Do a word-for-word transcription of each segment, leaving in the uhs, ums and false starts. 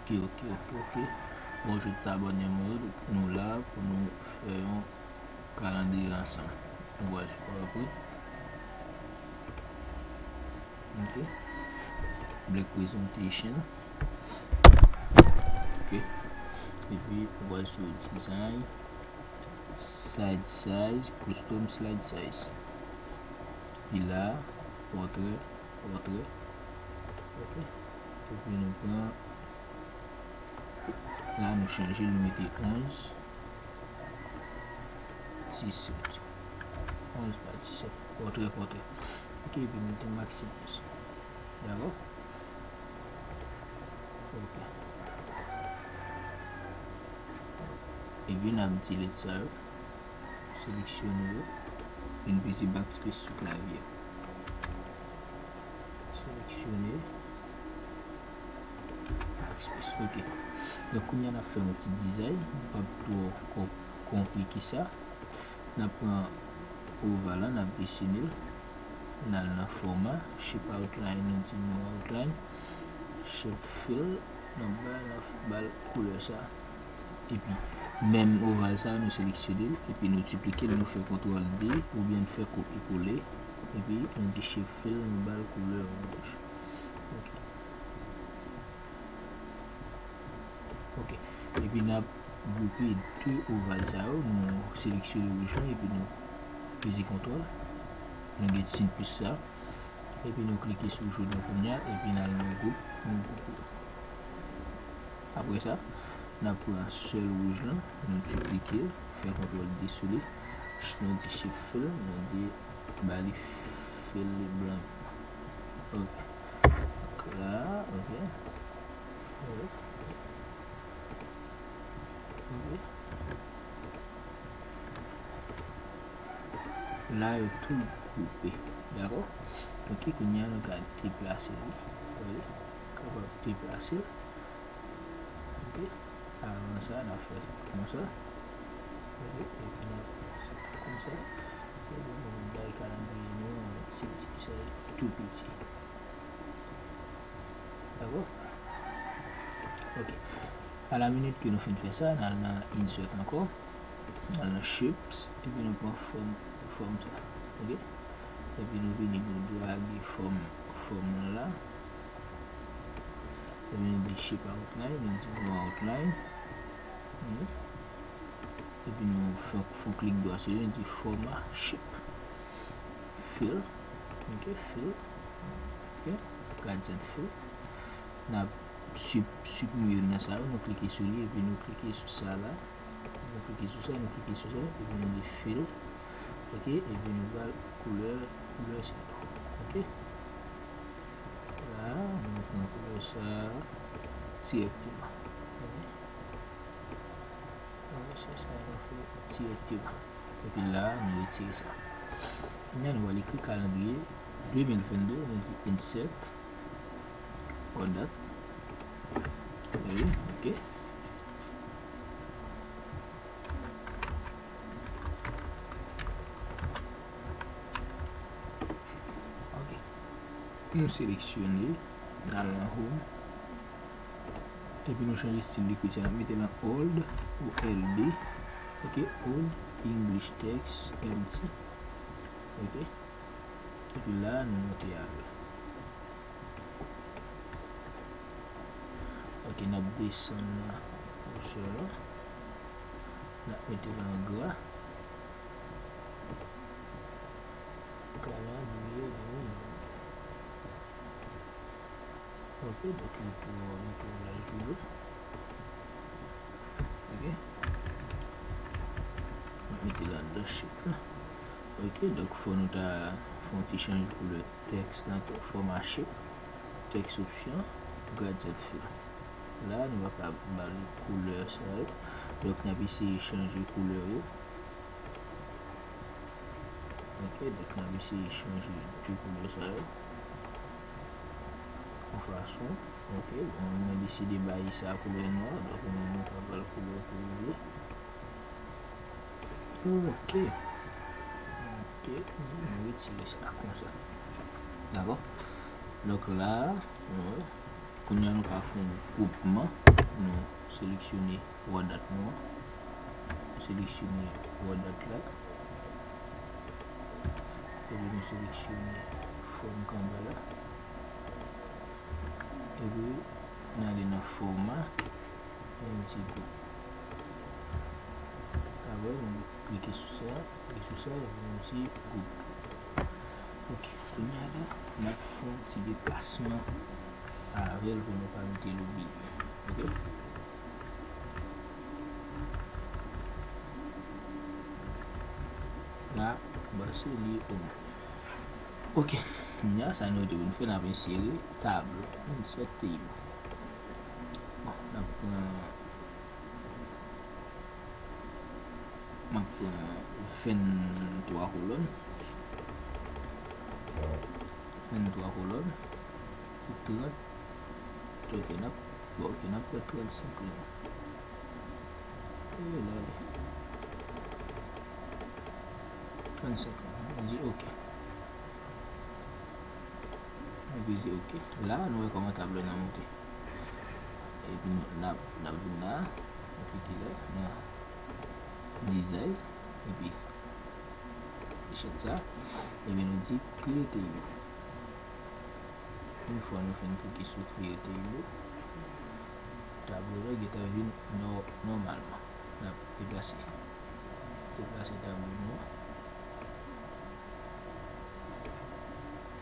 Ok, ok, ok, ok. Bonjou tout abòne mwen yo. Nou la pou nou fè yon kalandriye ansanm. Nou wè sou PowerPoint. Ok. Blank presentation. Ok. Epi nou wè sou design, slide size, custom slide size. Epi la, pòtrè, pòtrè. Ok. Epi nou pran, la nou chanje, nou mete onz, disèt. Onz pa disèt. Pòtrè, pòtrè. Ok, epi mete maximus. Dakò? Ok. Epi n ap delete sa yo. Seleksyone yo. Vin peze backspace sou klavye. Seleksyone. Backspace, ok. Donk, kounye a n ap fè yon ti dizay. N p ap twò kon-, konplike sa. N ap pran oval la, n ap desine l. N al nan fòma, shape outline, nou di no outline. Shape fill, n ap ba, n ap ba l koulè sa. Epi, menm oval sa, nou seleksyone l, epi nou diplike l, nou fè kontwòl D, oubyen n fè kopye kole, epi nou di shape fill, nou ba l koulè wouj. Ok. Ok. Epi n ap gwoupe de oval sa yo, nou seleksyone wouj lan, epi nou peze kontwòl. Nou gen ti plis sa. Epi nou klike sou jòn nan kounye a, epi n al nan gwoup, nou gwoupe yo. Apre sa, n ap pran sèl wouj lan, nou diplike l, fè kontwòl D sou li, nou di shape fill, nou di ba li fill li blan. Ok. Donk la, ok. Ok. Ok. La, yo tout gwoupe. Dakò? Ok, kounye a, nou ka deplase li. Wi, kapab deplase l. Ok. Avan sa, n ap fè konsa. Ok, epi n ap fè sa konsa. Epi nou bay kalandriye nou yon ti, ti, sa tou piti. Dakò? Ok. A la minit ke nou fin fè sa, n al nan insert ankò. N al nan shapes, epi nou pran fòm, fòm sa. Ok? Epi nou vini, nou drage fòm, fòm lan la. Epi nou di shape outline, nou di no outline. Ok? Epi nou fè, fè yon klik dwa sou li, nou di fòma shape. Fill. Ok, fill. Ok, gradient fill. N ap sup-, siprime youn nan sa yo, nou klike sou li, epi nou klike sou sa la. Nou klike sou sa, nou klike sou sa, epi nou di fill. Ok, epi nou ba l koulè, koulè sa tou. Ok. La, nou pran koulè sa dirèkteman. Ok. Koulè sa, sa nou fè dirèkteman. Epi la, nou retire sa. Kounye a, nou pral ekri kalandriye de mil vennde, nou di insert, hors date. Wi, ok. Ok. Nou seleksyone, n al nan home. Epi nou chanje estil lekriti a, n ap mete l an old ou L D. Ok, old English text empty. Ok. Epi la, nou monte avè l. Ok, n ap desann nan gwosè la. N ap mete l an gra. Kalandriye de mil vennde. Ok, donk li twò, li twò laj pou nou. Ok. Mwen mete l anndan shape la. Ok, donk fò nou ta fè yon ti chanje koulè tèks lan tou. Fòma shape, text option, gradient fill. La, nou pa ka ba l koulè sa yo. Donk, n ap eseye chanje koulè yo. Ok, donk n ap eseye chanje de koulè sa yo. Yon fason, ok, bon, mwen deside bay sa koulè nwa, donk nou, nou ka ba l koulè ke nou vle. Ok. Ok, nou retire sa konsa. Dakò? Donk la, nou wè, kounye a nou ka fè yon gwoupman. seleksyone raw date nou an. Nou seleksyone raw date la. Epi nou seleksyone fòm kanba la. Epi nou ale nan fòma. Yon ti group. Apre, nou klike sou sa, klike sou sa, epi yon ti group. Ok, kounye a la, n ap fè yon ti deplasman avè l pou nou pa mete l oubli. Ok? La, m panse li omwen. Ok, kounye a, sa nou te pou n fè, n ap ensere tablo, insert table. Bon, n ap pran, m ap pran venntwa kolòn. Venntwa kolòn. Pou trant. Ok, n ap, bon, ok, n ap pran trannsenk la. E la, trannsenk la. Nou di ok. Nou peze ok. La, nou wè kòman tablo nan monte. Epi n ap, n ap vin la, nou klike la, nan design, epi echèt sa, epi nou di kreye table. Yon fwa nou fin klike sou kreye table, tablo la gentan vin nò-, nòmalman. N ap deplase. Deplase tablo nou an.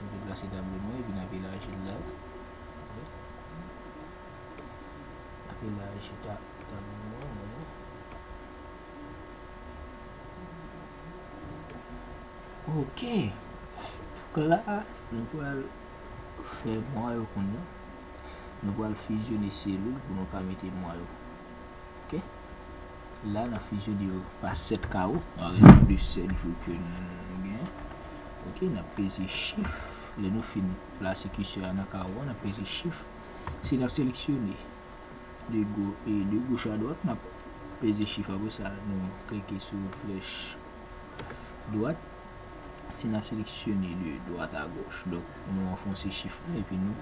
Nou deplase tablo nou an, epi n ap elaji l la. N ap elaji ta-, tablo nou an, nou. Ok. Donk la, nou pral fè mwa yo kounye a. Nou pral fizyone selil pou nou ka mete mwa yo. Ok. La, n ap fizyone yo pa sèt kawo, an rezon de sèt jou ke nou genyen. Ok, n ap peze Shift. Lè nou fin plase kisè a nan kawo a, n ap peze Shift. Si n ap seleksyone de go-, e de goch a dwat, n ap peze Shift. Apre sa, nou klike sou flèch dwat. Si n ap seleksyone de dwat a goch, donk, nou anfonse Shift la, epi nou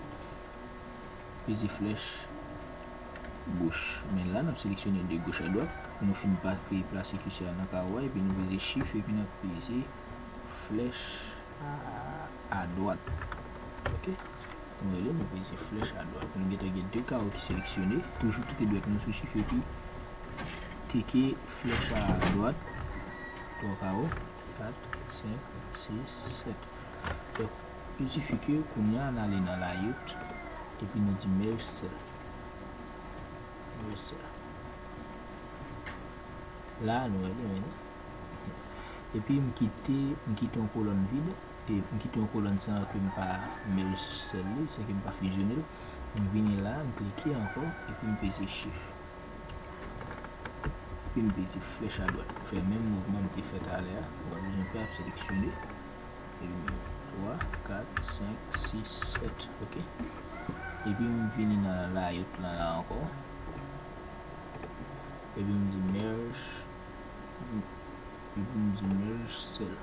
peze flèch goch. Men la, n ap seleksyone de goch a dwat. Nou fin pa-, plase kisè a nan kawo a, epi nou peze Shift, epi n ap peze flèch a, a dwat. Ok? Nou rele, nou peze flèch a dwat. Nou gentan gen de kawo ki seleksyone. Toujou kite dwèt nou sou Shift, epi klike flèch a dwat. Twa kawo. Kat, senk, sis, sèt. Donk, i sifi ke kounye a n ale nan layout, epi nou di merge cell. Merge cell. La, nou wè li menm. Epi m kite, m kite yon kolòn vid, e m kite yon kolòn san ke m pa merge cell li, san ke m pa fizyone l. M vini la, m klike ankò, epi m peze Shift. Epi m peze flèch a dwat. M fè menm mouvman m te fè talè a. Ou pa bezwen pè, ap seleksyone. Epi m twa, kat, senk, sis, sèt. Ok. Epi m vini nan layout lan la ankò. Epi m di merge. Epi m di merge cell.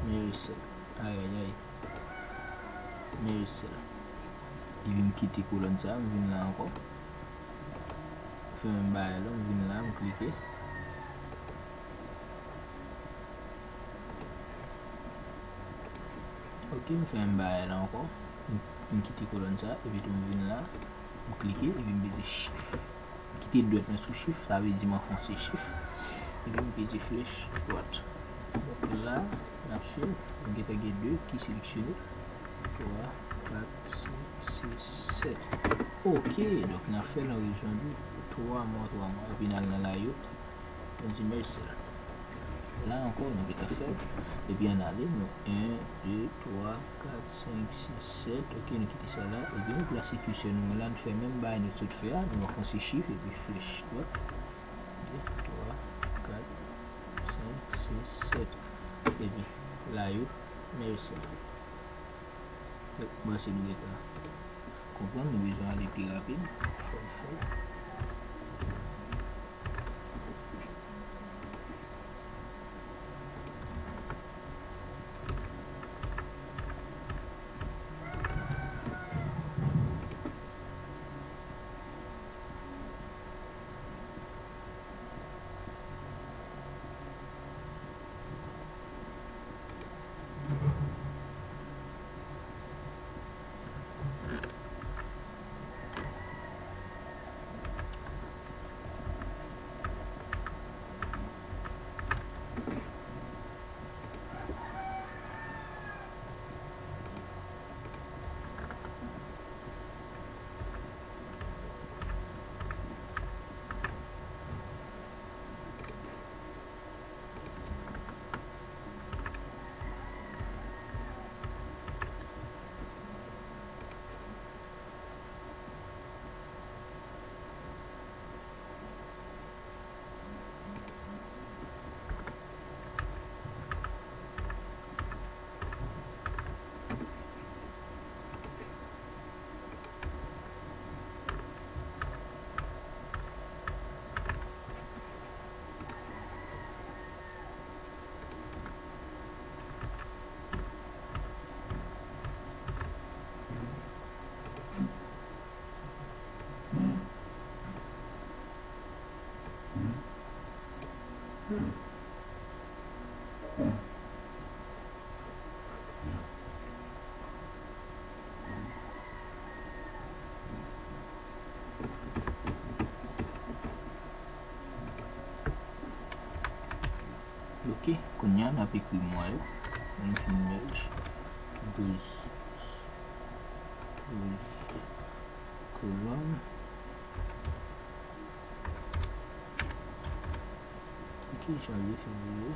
Merge cell. Ayayay. Merge cell. Epi m kite kolòn sa, m vin la ankò. Fè menm bagay la, m vin la, m klike. Ok, m fè menm bagay la ankò. M, m kite kolòn sa, epi tou m vin la, m klike, epi m peze Shift. M kite dwèt mwen sou Shift, sa vle di m anfonse Shift. Epi m peze flèch dwat. Donk la, n ap swiv, m gentan gen de ki seleksyone. Twa, kat, senk, sis, sèt. Ok, donk n ap fè l an rezon de twa mwa, twa mwa. Epi n al nan layout. Nou di merge cell. La ankò, nou gentan fè l. Epi ann ale, nou en, de, twa, kat, senk, sis, sèt. Ok, nou kite sa la. Epi nou plase kisè nou an la, nou fè menm bagay nou t sot fè a. Nou anfonse Shift epi flèch dwat. De, twa, kat, senk, sis, sèt. Epi layout, merge cell. Donk, m panse nou gentan konprann, nou bezwen ale pi rapid. Fò n fè. Ok, kounye a n ap ekri mwa yo. Lè n fin merge, douz, douz kolòn. Ok, janvye, fevriye,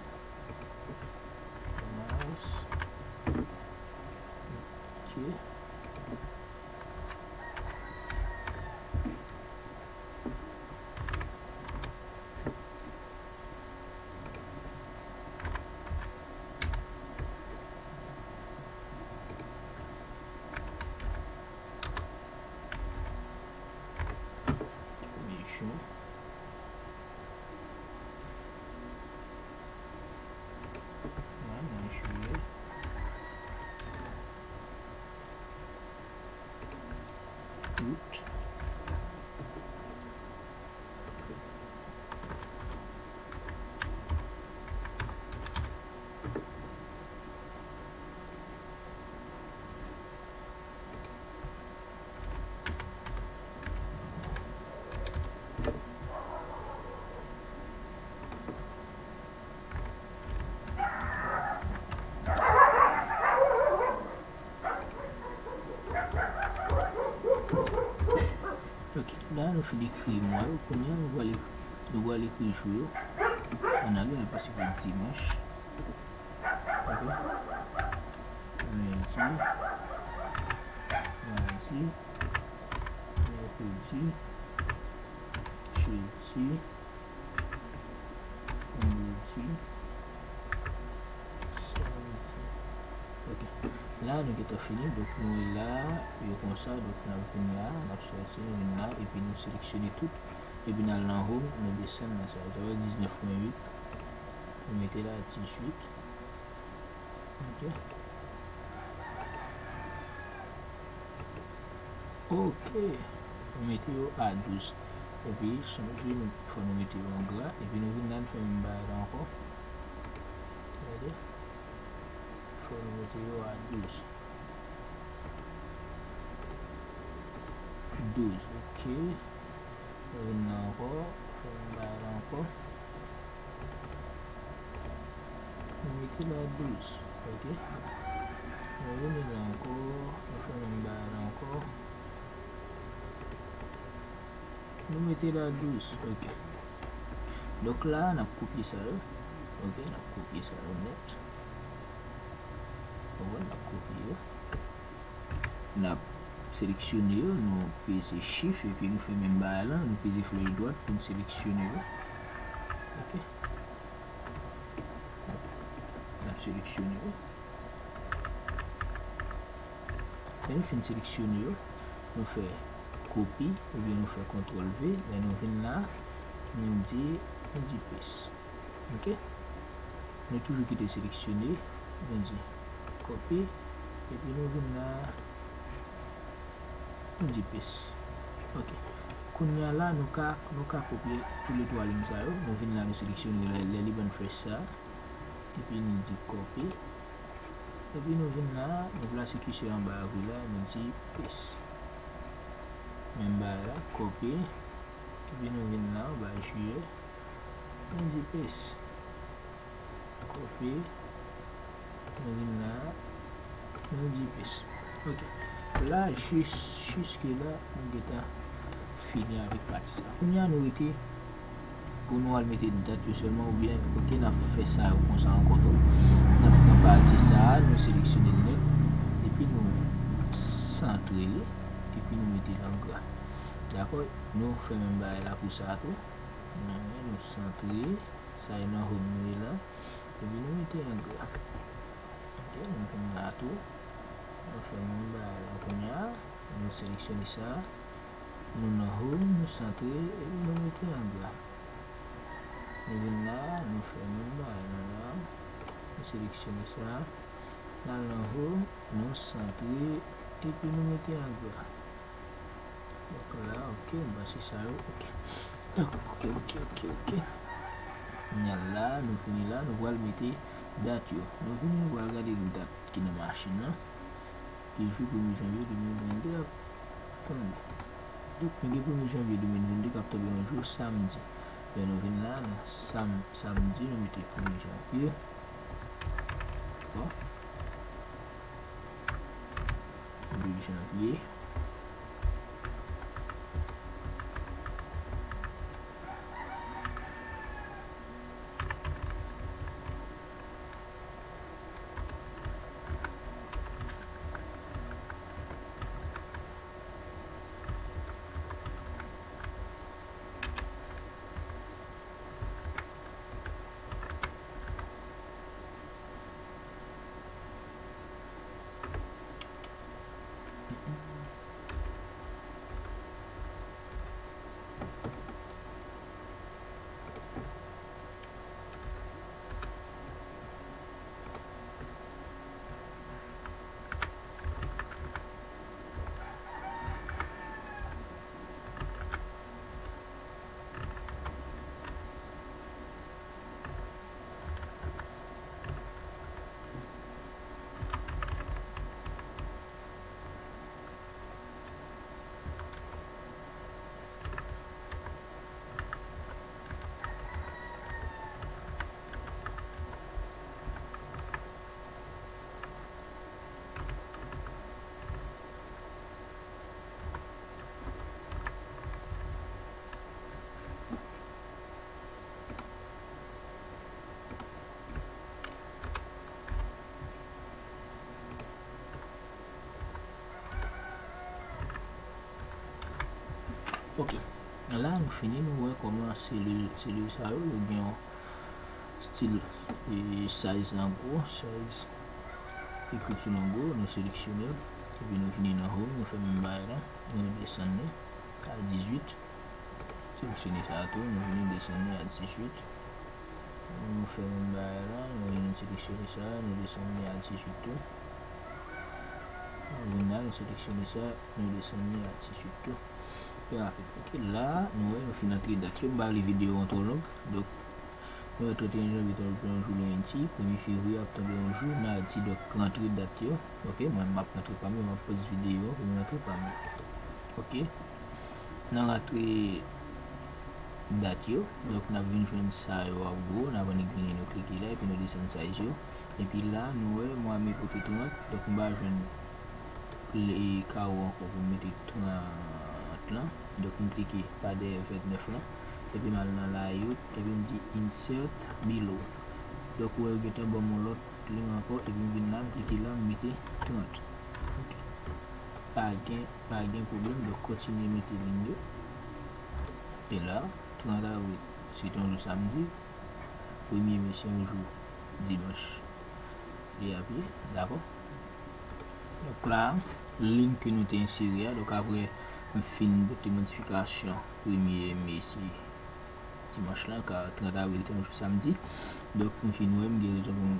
mas. Ok. Premye jen. Nan, nan jiyè. Out. Ok, la nou fin ekri mwa yo, kounye a nou pral ekri, nou pral ekri jou yo. Ann ale, ann pase pou dimanch. Ok. Lendi, madi, mèkredi, jedi, vandredi, samdi. Ok. La, nou gentan fini. Donk, nou la, yo konsa. Donk, n ap vin la, n ap sòti, nou vin la, epi nou seleksyone tout. Epi n al nan home, nou desann nan sa. Sa fè diznèf pwen uit. Nou mete la dizuit. Ok. Ok. Nou mete yo a douz. Epi, sonje, nou, fò nou mete yo an gra. Epi, nou vin la, nou fè menm bagay la ankò. Gade. Fò nou mete yo a douz. Douz, ok. Nou vin la ankò, fè menm bagay la ankò. Nou mete la douz, ok. Nou vin la ankò, nou fè menm bagay la ankò. Nou mete la douz, ok. Donk la, n ap kopye sa yo. Ok, n ap kopye sa yo nèt. Ou konprann, n ap kopye yo. N ap seleksyone yo, nou peze Shift, epi nou fè menm bagay la, nou peze flèch dwat pou n seleksyone yo. Ok. N ap seleksyone yo. Lè nou fin seleksyone yo, nou fè kopi, oubyen nou fè kontwòl V. Lè nou vin la, nou di, nou di paste. Ok. Nou toujou kite seleksyone. Nou di kopi. Epi nou vin la. Nou di paste. Ok. Kounye a la, nou ka, nou ka kopye toulètwa liy sa yo. Nou vin la, nou seleksyone lè, lè li ban fresh sa. Epi nou di kopi. Epi nou vin la, nou plase kisè anba a vre la, nou di paste. Menm bagay la, kopi. Epi nou vin la, anba jiyè. Nou di paste. Kopi. Nou vin la. Nou di paste. Ok. La, jis, jiske la, nou gentan fini avèk pati sa. Kounye a, nou rete pou nou al mete dat yo sèlman, oubyen, ok, n ap fè sa yo konsa ankò tou. N ap pran pati sa a, nou seleksyone l nèt, epi nou santre l, epi nou mete l an gra. Dakò? Nou fè menm bagay la pou sa a tou. Nou, nou santre, sa e nan home nou ye la. Epi nou mete an gra. Ok, nou vin la tou. Nou fè menm bagay la kounye a. Nou seleksyone sa. Nou nan home, nou santre, epi nou mete an gra. Nou vin la, nou fè menm bagay la la. Nou seleksyone sa. N al nan home, nou santre, epi nou mete an gra. Donk la, ok, m panse sa yo, ok. Donk, ok, ok, ok, ok. Kounye a la, nou fini la, nou pral mete dat yo. Nou vini, nou pral gade dat ki nan machin nan. Ki jou premye janvye de mil vennde ap tonbe. Donk, nou gen premye janvye de mil vennde k ap tonbe yon jou samdi. Lè nou vin la, nan sam-, samdi, nou mete premye janvye. Dakò? Premye janvye. Ok. La, nou fini, nou wè kòman selil, selil sa yo, yo gen yon stil, e, size lan gwo, size, ekriti lan gwo, nou seleksyone l. Epi nou vini nan home, nou fè menm bagay la, nou desann li a dizuit. Seleksyone sa a tou, nou vini desann li a dizuit. Nou fè menm bagay la, nou vini seleksyone sa a, nou desann li a dizuit tou. Nou vin la, nou seleksyone sa a, nou desann li a dizuit tou. Trè rapid. Ok, la, nou wè, nou fin antre dat yo. M pa vle videyo an twò long. Donk, nou wè, trannteyen janvye tonbe yon jou lendi, premye fevriye ap tonbe yon jou madi. Donk, rantre dat yo. Ok, mwen, m ap rantre pa m yo, m ap poz videyo pou m rantre pa m yo. Ok. Nan rantre dat yo, donk n ap vin jwenn sa yo ap gwo, n ap annik vini nou klike la, epi nou desann size yo. Epi la, nou wè, mwa me pote trant, donk m pa jwenn le kawo ankò pou m mete trant lan. Donk m klike pa dèyè vennèf lan, epi m al nan layout, epi m di insert below. Donk ou wè, yo gentan ban m yon lòt ling ankò, epi m vin la, m klike la, m mete trant. Ok. Pa gen, pa gen pwoblèm, donk kontinye mete ling yo. E la, trant avril, se te yon jou samdi. Premye me, se yon jou dimanch. Li ap ye, dakò? Donk la, ling ke nou te ensere a, donk apre m fin pote modifikasyon, premye me se dimanch lan, ka trant avril te yon jou samdi. Donk, m fin wè m gen rezon pou m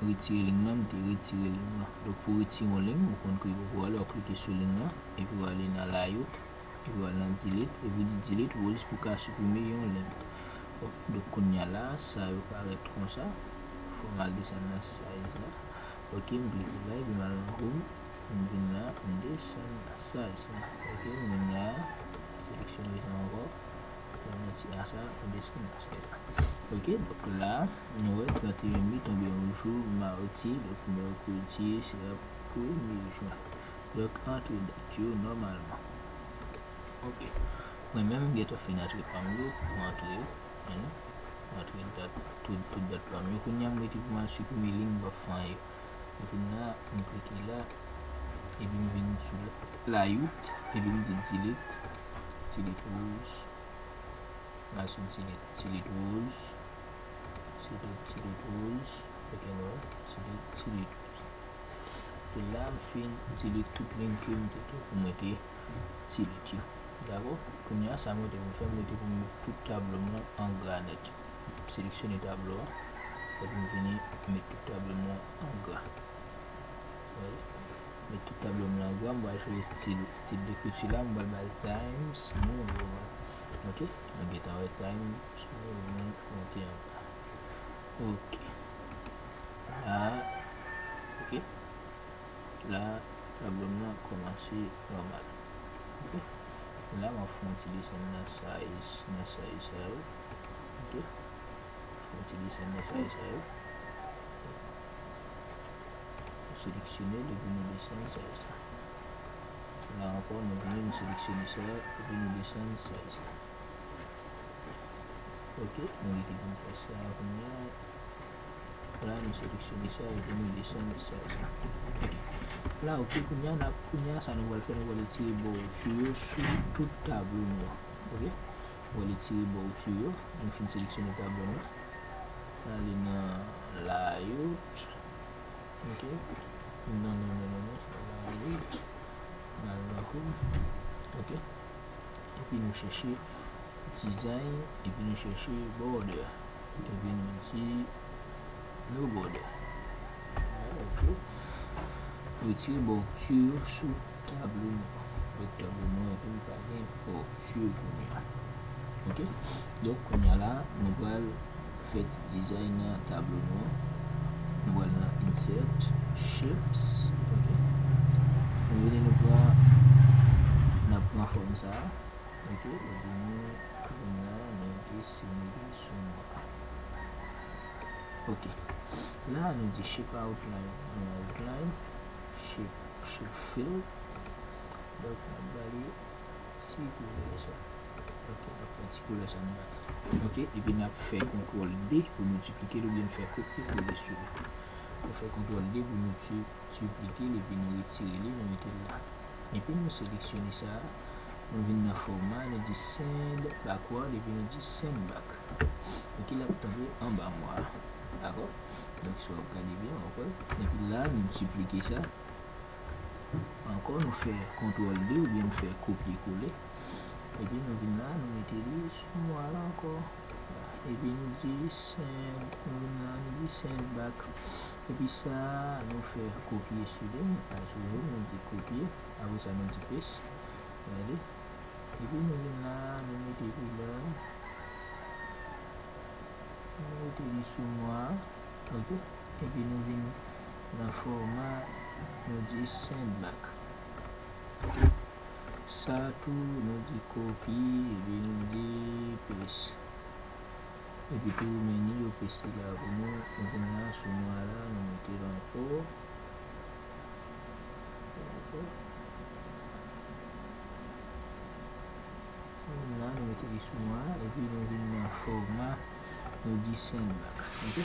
retire ling lan, m te retire ling lan. Donk, pou retire yon ling, ou konn kote pou w ale, w ap klike sou ling lan, epi w ale nan layout, epi w al nan delete, epi w di delete rows pou ka siprime yon ling. Ok, donk, kounye a la, sa yo parèt konsa. Fò m al desann nan size la. Ok, m klike la, epi m al nan home, m vin la, m desann size la. Ok, m vin la, seleksyone sa ankò. Mwen ti a sa, m desann nan size la. Ok, donk la, nou wè trannteyen me tonbe yon jou madi, donk mèkredi, se la premye jwen. Donk, antre dat yo nòmalman. Ok. Mwen menm, m gentan fin antre pa m yo, mwen antre yo. Mwen antre dat, tout, tout dat pa m yo. Kounye a, m rete pou m al siprime ling m p ap fè anyen. Epi la, m klike la, epi m vin sou layout, epi m di delete, delete rows. M al sou delete, delete rows, delete, delete rows, ok, nou wè, delete, delete rows. Epi la, m fin delete tout ling ke m te, ke mwen te delete yo. Dakò? Kounye a, sa mwen te pou fè, mwen te pou met tout tablo m lan an gra nèt. Seleksyone tablo a. Epi m vini met tout tablo m lan an gra. Wè. Met tout tablo m lan an gra, m pral chanje stil, stil lekriti la, m pral ba l Times New Roman. Ok? Nou gentan wè Times New Roman monte an gra. Ok. La, ok. La, tablo m nan kòmanse nòmal. Ok. La, m ap fè yon ti desann nan size, nan size sa yo. Ok. Fè yon ti desann nan size sa yo. Nou seleksyone l epi nou desann size sa. La ankò, nou vini, nou seleksyone sa, epi nou desann size sa. Ok, nou rete pou n fè sa kounye a. La, nou seleksyone sa, epi nou desann size sa. Ok. La, ok, kounye a, n ap, kounye a, sa nou pral fè, nou pral retire bòti yo sou tout tablo nou an. Ok? Nou pral retire bòti yo, nou fin seleksyone tablo nou an. Ale nan layout. Ok. Non, non, non, non, non, se pa la root. N al nan home. Ok. Epi nou chèche design, epi nou chèche border. Epi nou di no border. Ok. Retire bòti yo sou tablo nou an. Donk, tablo nou an, epi nou pa gen bòti kounye a. Ok? Donk, kounye a la, nou pral fè ti design nan tablo nou an. Nou pral nan insert, shapes. Ok? Nou vini, nou pran, n ap pran fòm sa a. Ok? Epi nou vin la, nou desine li sou mwa. Ok. La, nou di shape outline. Nou outline, shape, shape fill. Donk, n ap ba li ti koulè sa. Ok, n ap pran ti koulè sa n ba li. Ok, epi n ap fè kontwòl D pou nou diplike l oubyen n fè kopye kole sou li. Nou fè kontwòl D pou nou di-, diplike l epi nou retire li, nou mete l la. Epi nou seleksyone sa, nou vin nan fòma, nou di send backward epi nou di send back. Ok, l ap tonbe anba mwa a. Dakò? Donk, si w ap gade byen, w ap wè. Epi la, nou diplike sa. Ankò, nou fè kontwòl D oubyen nou fè kopye kole. Epi nou vin la, nou mete li sou mwa la ankò. Epi nou di send, nou vin la, nou di send back. Epi sa, nou fè kopye sou li, al sou home, nou di kopye. Apre sa, nou di paste. Gade. Epi nou vin la, nou mete li la. Nou mete li sou mwa. Ok. Epi nou vin nan fòma, nou di send back. Sa tou, nou di kopye, epi nou di paste. Epi tou, men ni yo paste la pou nou. Nou vin la sou mwa la, nou mete l ankò. Ankò. Nou vin la, nou mete li sou mwa, epi nou vin nan fòma, nou di send back. Ok?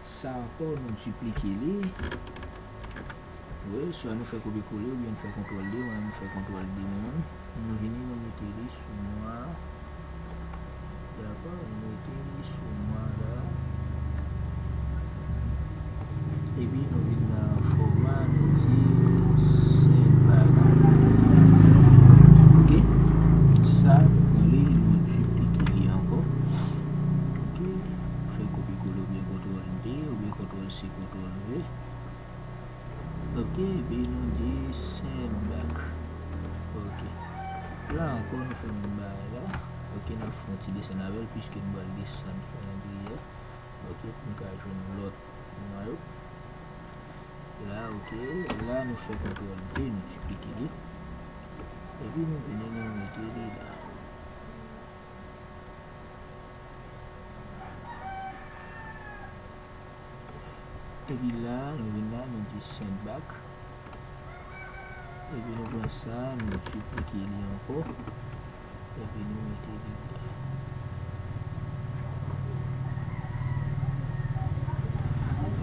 Sa ankò, nou diplike li. Wi, swa nou fè kopye kole oubyen nou fè kontwòl D, mwen menm m fè kontwòl D mwen menm. Nou vini, nou mete li sou mwa. Dakò, nou mete li sou mwa la. Epi nou vin nan fòma, nou di send back. Ok. Sa, nou pran li, nou diplike li ankò. Ok. Fè kopye kole oubyen kontwòl D, oubyen kontwòl C, kontwòl V. Ok, epi nou di send back. Ok. La ankò, nou fè menm bagay la. Ok, n ap fè yon ti desann avè l, piske nou pral desann kalandriye a. Ok, pou n ka jwenn lòt mwa yo. La, ok. La, nou fè kontwòl D, nou diplike li. Epi nou vini, nou mete li la. Epi la, nou vin la, nou di send back. Epi nou pran sa, nou diplike li ankò. Epi nou mete li la.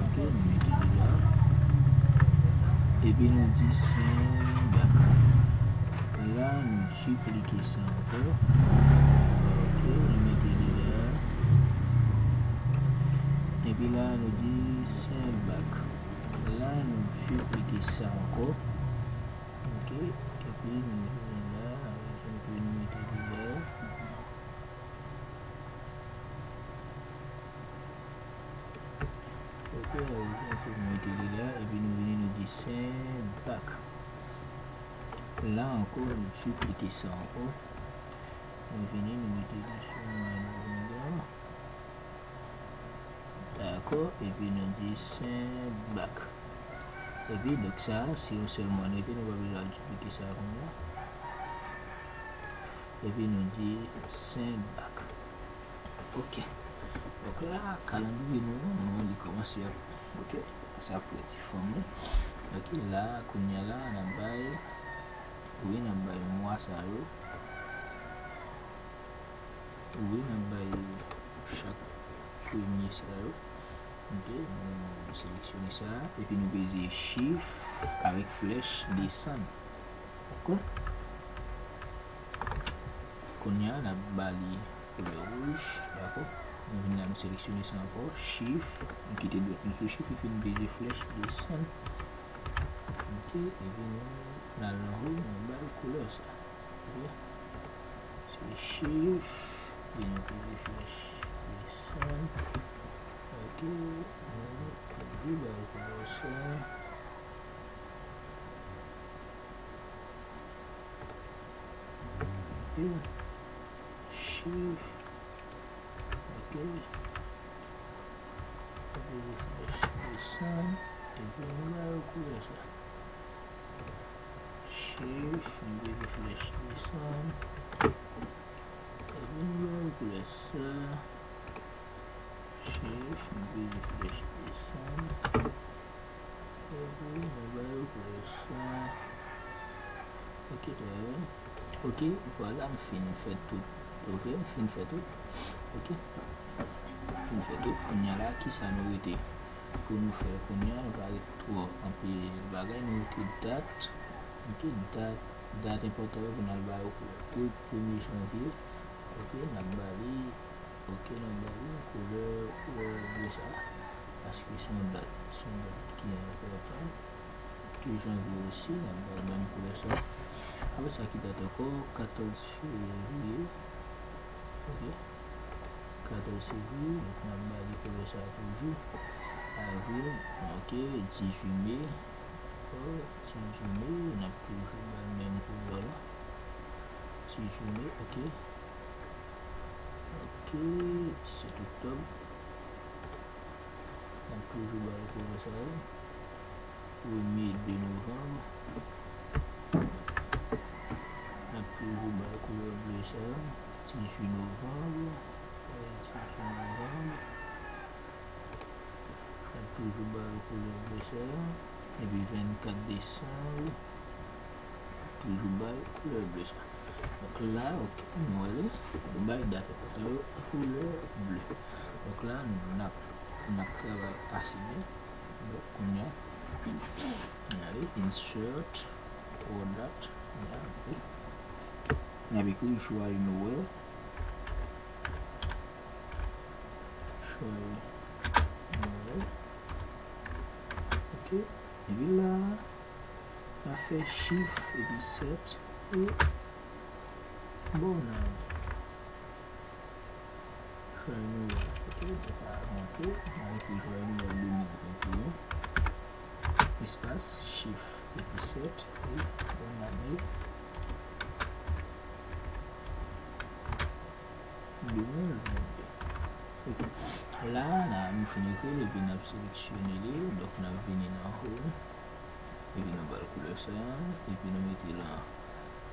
Ok, nou mete li la. Epi nou di send back. La, nou diplike sa ankò. Ok, nou mete li la. Epi la, nou di send back. La, nou diplike sa ankò. Ok, epi nou vini la, epi nou mete li la. Ok, nou mete li la, epi nou vini, nou di send back. La ankò, nou diplike sa ankò. Nou vini, nou mete li sou mwa nou vin la. Dakò, epi nou di send back. Epi, donk, sa, se yon sèl mo n rete, nou pa bezwen al duplike sa kounye a. Epi, nou di send back. Ok. Donk, la, kalandriye nou an, nou, li kòmanse ap, ok, kòmanse ap pran ti fòm li. Ok, la, kounye a la, n ap bay, wi, n ap bay mwa sa yo. Wi, n ap bay chak premye sa yo. Ok, nou seleksyone sa, epi nou peze shift avèk flèch desann. Dakò? Kounye a, n ap ba li koulè wouj, dakò? Nou vin la, nou seleksyone sa ankò, shift, nou kite dwèt nou sou shift, epi nou peze flèch desann. Ok, epi nou, n al nan wo, nou ba l koulè sa. Ok? Se shift, epi nou peze flèch desann. Ok, nou, epi ba l koulè sa. Ok. Shift. Ok. Epi refresh desann. Epi nou ba yo koulè sa. Shift, nou refresh desann. Epi nou ba yo koulè sa. Shift, nou refresh desann. Epi nou ba yo koulè sa. Ok, trè byen. Ok, vwala, m fin fè tout. Ok, m fin fè tout. Ok. M fin fè tout. Kounye a la, kisa nou rete pou nou fè kounye a? Nou pa ret twò anpil bagay. Nou rete dat. Ok, dat, dat enpòtan wi pou n al ba yo koulè. Pou premye janvye, ok, n ap ba li, ok, n ap ba li koulè, koulè ble sa. Paske se yon dat, se yon dat ki enpòtan. Tou janvye osi, n ap ba l menm koulè sa. Apre sa, ki dat ankò? Katòz fevriye. Ok. Katòz fevriye, donk n ap ba li koulè sa toujou. Avril, ok, dizuit me. Dakò, dizuit me, n ap toujou ba l menm koulè la. Dizuit me, ok. Ok, disèt oktòb. N ap toujou ba l koulè sa yo. Premye de novanm. N ap toujou ba l koulè ble sa yo. Dizuit novanm. Dizuit novanm. N ap toujou ba l koulè ble sa yo. Epi vennkat desanm. Toujou ba l koulè ble sa. Donk la, ok, nou wè li. Nou bay dat enpòtan yo koulè ble. Donk la, n ap, n ap travay ase byen. Donk, kounye a, n ale, insert, all dat, n ap ekri, n ap ekri Joyeux Noël. Joyeux Noël. Ok. Epi la, n ap fè shift epi sèt e bonne année. Joyeux Noël. Ok, nou pa monte, n ap ekri Joyeux Noël de mil venteyen. Espas, shift epi sèt e bonne année. De mil vennde. Ok. La, la, nou fin ekri l, epi n ap seleksyone li. Donk, n ap vini nan home. Epi nou ba l koulè sa. Epi nou mete l an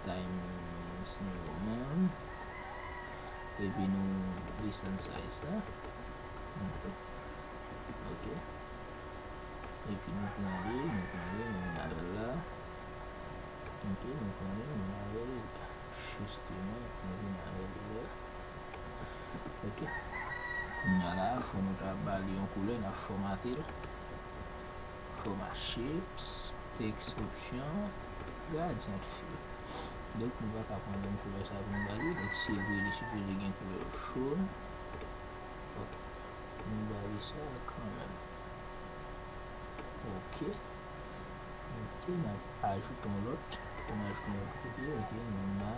Times New Roman. Epi nou desann size la. Ok. Ok. Epi nou pran li, nou pran li, nou vin avè l la. Ok, nou pran li, nou vin avè l. Jisteman, nou vin avè l la. Ok. Kounye a la, fò nou ta ba li yon koulè, n ap fòmate l. Format shapes, text option, gradient fill. Donk, nou pa ka pran menm koulè sa pou nou ba li. Donk, se vre, li sipoze gen koulè jaune. Ok. Nou ba li sa kanmenm. Ok. Ok, n ap ajoute yon lòt. Pou n ajoute yon lòt kote, ok, nou la.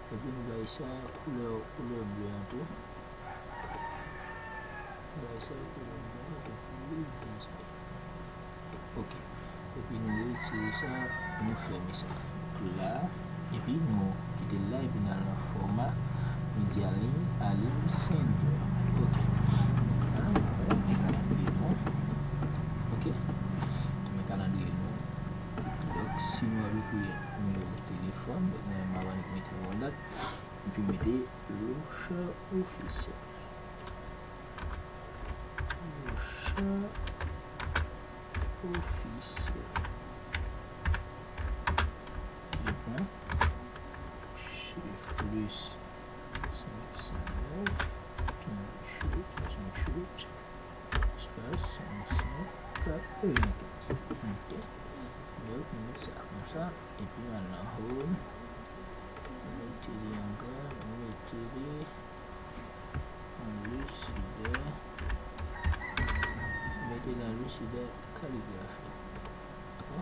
Epi nou bay sa koulè, koulè ble an tou. Nou bay sa koulè ble an tou pou li vin sa. Ok. Epi nou retire sa, nou fèmen sa. Donk la, epi nou kite l la, epi n al nan fòma, nou di align, align center. Ok. Donk la, nou fè Mete Louch Ofisyèl. Louch Ofisyèl. Pi pwen. Chif plis senk san nèf. Twentwood, twentwood. Espas senk san katrevenkenz. Ok. Donk, nou sa konsa. Epi, al nan home. Mete li an gran, mete li an Lucida. Mete li an Lucida kaligrafi. Dakò?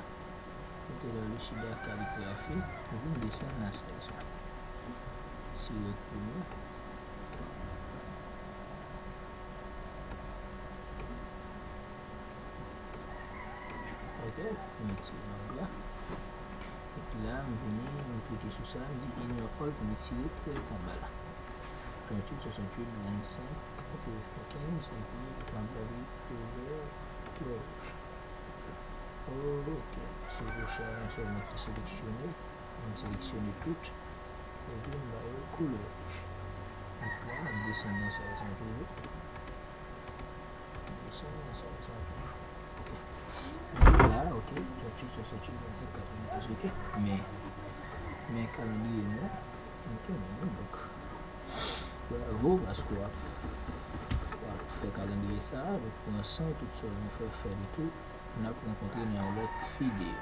Mete li an Lucida kaligrafi. Epi, m desann nan sèl sa. Tire kou nou. Ok, m retire lang la. Epi la, m vini, m klike sou sa, m di ignore all pou m retire tèt anba la. Twentwood, swasanntuit, vennsenk, katrevenkenz, epi tablo de couleur rouge. Ok, se rouj la sèlman ki seleksyone. M seleksyone tout. Epi m ba yo koulè wouj. Epi la, m desann nan sa, sa toujou. M desann nan sa, sa toujou. Ok. Epi la, ok, twentwood, swasanntuit, vennsenk, katrevenkenz, ok. Men, men kalandriye nou, ok, men nou, donk, bravo, paske w ap, w ap fè kalandriye sa, donk, pran san w, tout sa w fè, fè li tou. N ap rankontre nan yon lòt videyo.